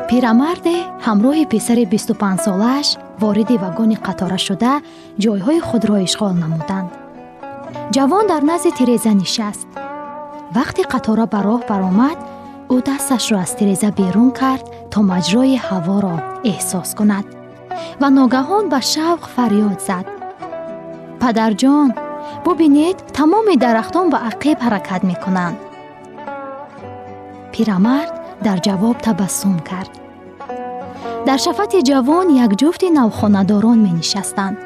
Пирамарде ҳамроҳи писари 25-солааш вориди вагони қатора шуда, ҷойҳои худро ишғол намуданд. Ҷавон дар назди тиреза нишаст. Вақте қатора ба роҳ баромад, ӯ дасташро аз тиреза берун кард, то маҷрои ҳаворо эҳсос кунад ва ногаҳон ба шавқ фарёд зад: «Падарҷон, бубинед, тамоми дарахтон ба ақиб ҳаракат мекунанд». Пирамард дар ҷавоб табассум кард. Дар шафати ҷавон як ҷуфти навхонадорон менишастанд.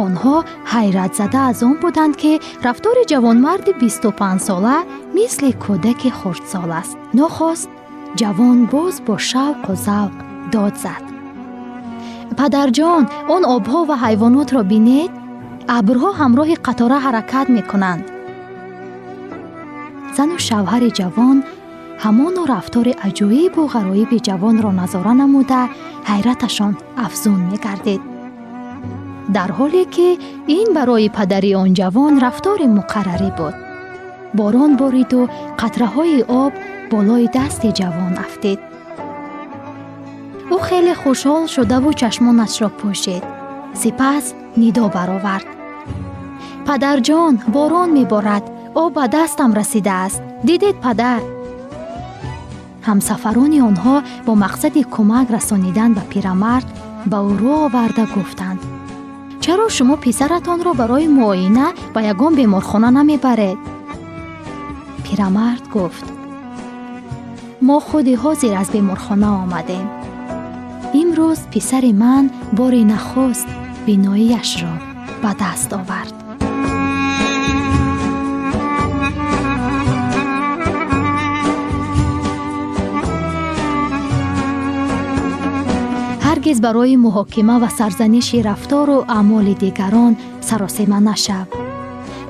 Онҳо ҳайратзада аз он буданд, ки рафтори ҷавонмарди 25-сола мисли кӯдаки хурдсол аст. Нохост ҷавон боз бо шавқу завқ дод зад: «Падарҷон, он обҳо ва ҳайвонотро бинед, абрҳо ҳамроҳи қатора ҳаракат мекунанд». Зану шавҳари ҷавон ҳамоно рафтори аҷоибу ғароиби ҷавонро назора намуда, ҳайраташон афзун мегардид, дар ҳоле ки ин барои падари он ҷавон рафтори муқаррарӣ буд. Борон бориду қатраҳои об болои дасти ҷавон афтид. Ӯ хеле хушҳол шудаву чашмонашро пӯшид. Сипас нидо баровард: «Падарҷон, борон меборад, об ба дастам расидааст, дидед, падар?» Ҳамсафарони онҳо бо мақсади кӯмак расонидан ба пирамард ба ӯ рӯ оварда гуфтанд: «Чаро шумо писаратонро барои муоина ба ягон беморхона намебаред?» Пирамард гуфт: «Мо худи ҳозир аз беморхона омадем. Имрӯз писари ман бори нахуст биноияшро ба даст овард». Ҳаргиз барои муҳокима ва сарзаниши рафтору аъмоли дигарон саросема нашав,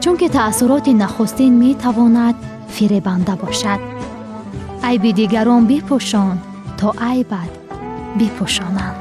чунки таассуроти нахустин метавонад фиребанда бошад. Айби дигарон бипӯшон, то айбат бипӯшонанд.